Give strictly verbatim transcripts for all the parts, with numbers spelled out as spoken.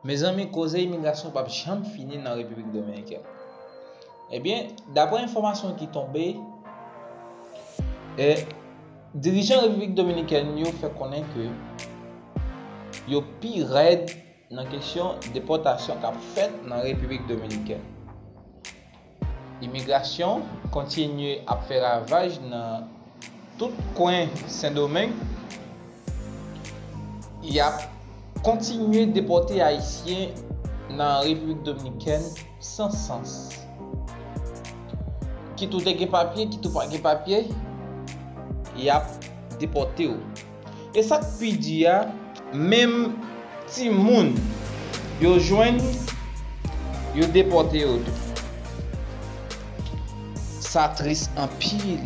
Mezanmi, koze imigrasyon p ap janm fini nan Repiblik Dominikèn. Ebyen, daprè enfòmasyon ki tonbe, e, dirijan Repiblik Dominikèn yo fè konnen ke yo pi rèd nan kesyon depòtasyon k ap fèt nan Repiblik Dominikèn. Imigrasyon kontinye ap fè ravaj nan tout kwen Sendomeng. Y ap kontinye depòte Ayisyen nan Repiblik Dominikèn san sans. Kit ou te gen papye, kit ou pa gen papye, y ap depòte w. E sa k pi di a, menm timoun yo jwenn, yo depòte yo tou. Sa tris anpil.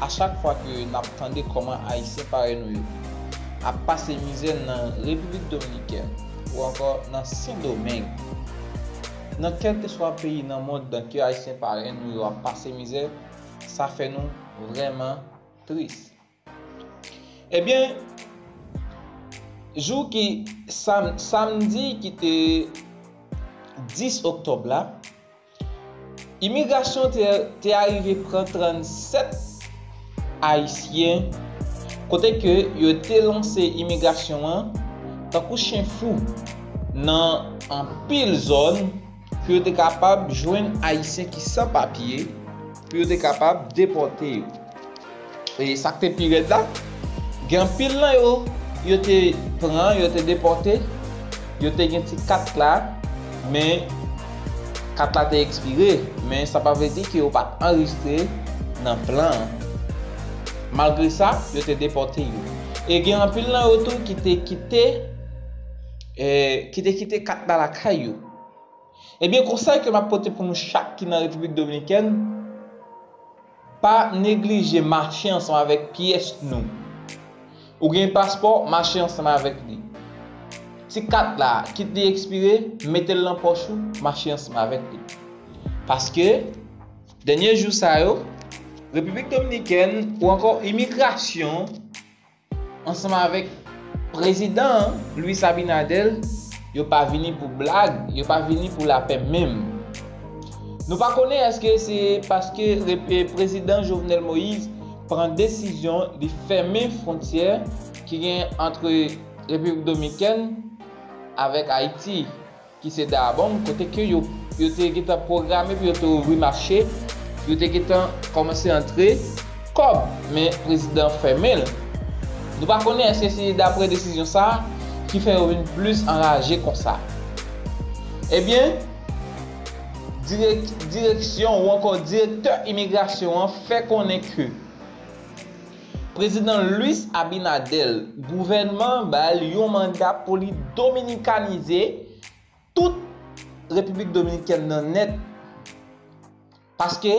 A chak fwa ke n ap tande kòman Ayisyen parèy nou yo ap pase mizè nan Repiblik Dominikèn ou ankò nan Sendomeng, nan kèlkeswa peyi nan mond ke Ayisyen parèy nou yo ap pase mizè, sa fè nou vrèman tris. Ebyen, jou ki sam, samdi ki te dis oktòb la, imigrasyon te, te arive pran trannsèt Ayisyen, kote ke yo te lanse imigrasyon an tankou chen fou nan anpil zòn pou yo te kapab jwenn Ayisyen ki san papye, pou yo te kapab depòte yo. E sa k te pi rèd la, gen anpil nan yo, yo te pran, yo te depòte, yo te gen ti kat la, men kat la te ekspire, men sa pa vle di ke yo pa t anrejistre nan plan an. Malgre sa, yo te depòte yo. E gen anpil nan yo tou ki te kite, e, ki te kite kat la lakay yo. Ebyen, konsèy ke m ap pote pou nou chak ki nan Repiblik Dominikèn, pa neglije mache ansanm avèk pyès nou. Ou gen paspò, mache ansanm avèk li. Ti kat la, kit li ekspire, mete l nan pòch ou, mache ansanm avèk li. Paske, dènye jou sa yo, Repiblik Dominikèn ou ankò imigrasyon ansanm avèk prezidan an, Luis Abinader, yo pa vini pou blag, yo pa vini pou lapè menm. Nou pa konnen èske se paske rep-, prezidan Jovenel Moïse pran desizyon li fèmen fwontyè ki gen ant Repiblik Dominikèn avèk Ayiti, ki se Dayabonm, kote ke yo, yo te gentan pwograme pou yo te ouvri mache, yo te gentan kòmanse antre kòb, men prezidan fèmen l. Nou pa konnen èske se daprè desizyon sa a ki fè yo vin plis anraje konsa. Ebyen, dirèk-, direksyon ou ankò direktè imigrasyon an fè konnen ke prezidan Luis Abinader, gouvènman an ba l yon manda pou li dominikanize tout Repiblik Dominikèn nan nèt, paske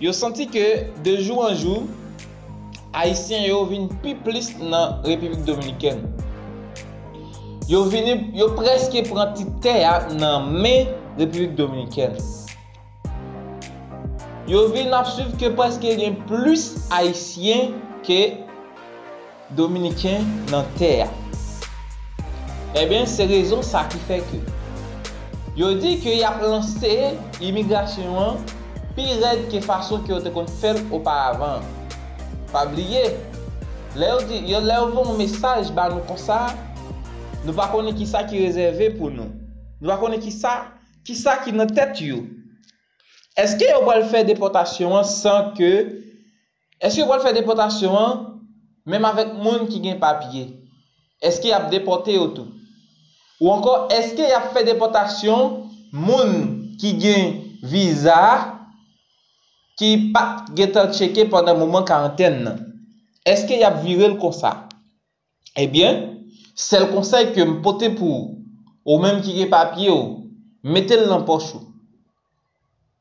yo santi ke de jou an jou, Ayisyen yo vin pi plis nan Repiblik Dominikèn. Yo vini, yo prèske pran ti tè a nan men Repiblik Dominikèn. Yo vin ap swiv ke prèske gen plis Ayisyen ke Dominiken nan tè a. Ebyen, se rezon sa ki fè ke yo di ke y ap lanse imigrasyon an pi rèd ke fason ke yo te konn fè l oparavan. Pa bliye, lè yo di, yo, lè yo voye yon mesaj ba nou konsa, nou pa konnen kisa ki rezève pou nou. Nou pa konnen kisa, kisa ki nan tèt yo. Èske yo pral fè depòtasyon an san ke, èske yo pral fè depòtasyon an menm avèk moun ki gen papye? Èske y ap depòte yo tou? Ou ankò, èske y ap fè depòtasyon moun ki gen viza ki pa t gentan tcheke pandan moman karantèn nan? Èske y ap vire l konsa? Ebyen, sèl konsèy ke m pote pou ou menm ki gen papye w, mete l nan pòch ou.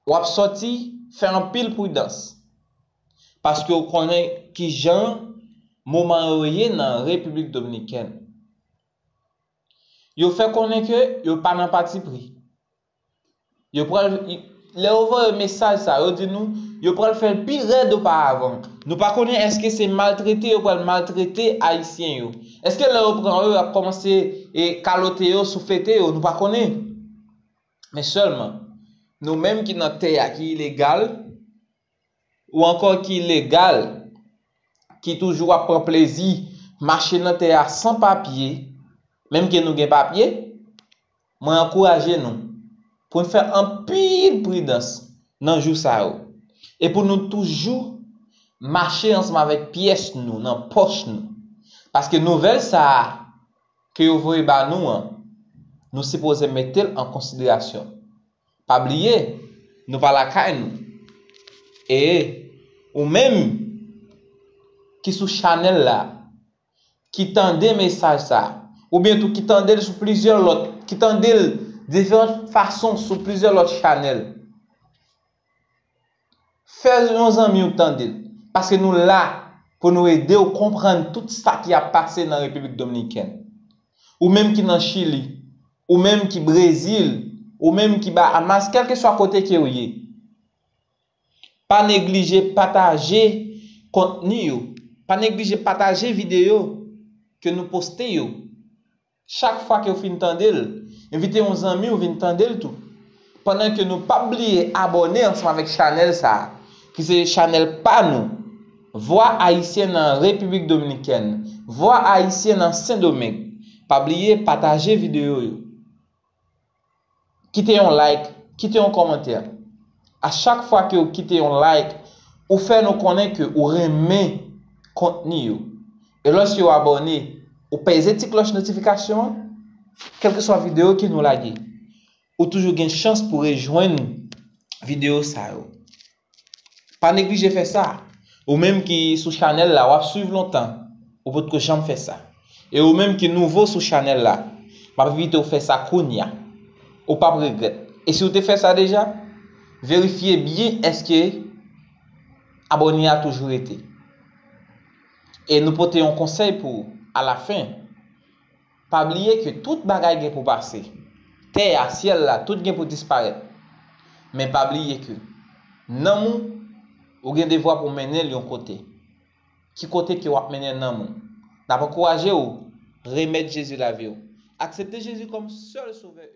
W ap sòti, fè anpil pridans. Paske w konnen kijan moman yo ye nan Repiblik Dominikèn. Yo fè konnen ke yo pa nan patipri. Yo pral, lè yo voye mesaj sa, yo di nou, Yo pral fè l pi rèd oparavan. Nou pa konnen èske se maltrete yo pral maltrete Ayisyen yo. Èske lè yo pran yo, y ap kòmanse e kalote yo, souflete yo? Nou pa konnen. Men sèlman, nou menm ki nan tè a ki ilegal, ou ankò ki legal, ki toujou ap pran plezi mache nan tè a san papye, menm ke nou gen papye, mwen ankouraje nou pou n fè anpil pridans nan jou sa yo. E pou nou toujou mache ansanm avèk pyès nou nan pòch nou. Paske nouvèl sa a ke yo voye ba nou an, nou sipoze mete l an konsiderasyon. Pa bliye, nou pa lakay nou. E ou menm ki sou chanèl la, ki tande mesaj sa, oubyen tou ki tande l sou plizyè lòt, ki tande l diferan fason sou plizyè lòt chanèl, fè yon zanmi w tande l. Paske nou la pou nou ede w konprann tout sa ki ap pase nan Repiblik Dominikèn. Ou menm ki nan Chili, ou menm ki Brezil, ou menm ki Bahamas, kèlkeswa kote ke w ye. Pa neglije pataje kontni yo. Pa neglije pataje videyo ke nou poste yo. Chak fwa ke w fin tande l, envite yon zanmi w vin tande l tou. Pandan ke nou p ap bliye abòne ansanm avèk chanèl sa a, ki se chanèl pa nou, Vwa Ayisyen nan Repiblik Dominikèn, Vwa Ayisyen nan Sendomeng. Pa bliye pataje videyo yo. Kite yon like, kite yon kòmantè. A chak fwa ke w kite yon like, ou fè nou konnen ke ou renmen kontni yo. E lòske w abòne, ou peze ti klòch notifikasyon an, kèlkeswa videyo ke nou lage, ou toujou gen chans pou rejwenn videyo sa yo. Pa neglije fè sa. Ou menm ki sou chanèl la, w ap swiv lontan, ou potko janm fè sa. E ou menm ki nouvo sou chanèl la, m ap envite w fè sa kounya. Ou p ap regrèt. E si w te fè sa deja, verifye byen èske abòne a toujou rete. E nou pote yon konsèy pou ou alafen. Pa bliye ke tout bagay gen pou pase. Tè a, syèl la, tout gen pou disparèt. Men pa bliye ke nanm ou, ou gen devwa pou mennen l yon kote. Ki kote ke w ap mennen nanm ou? N ap ankouraje w remèt Jezi lavi w. Aksepte Jezi kòm sèl sovè.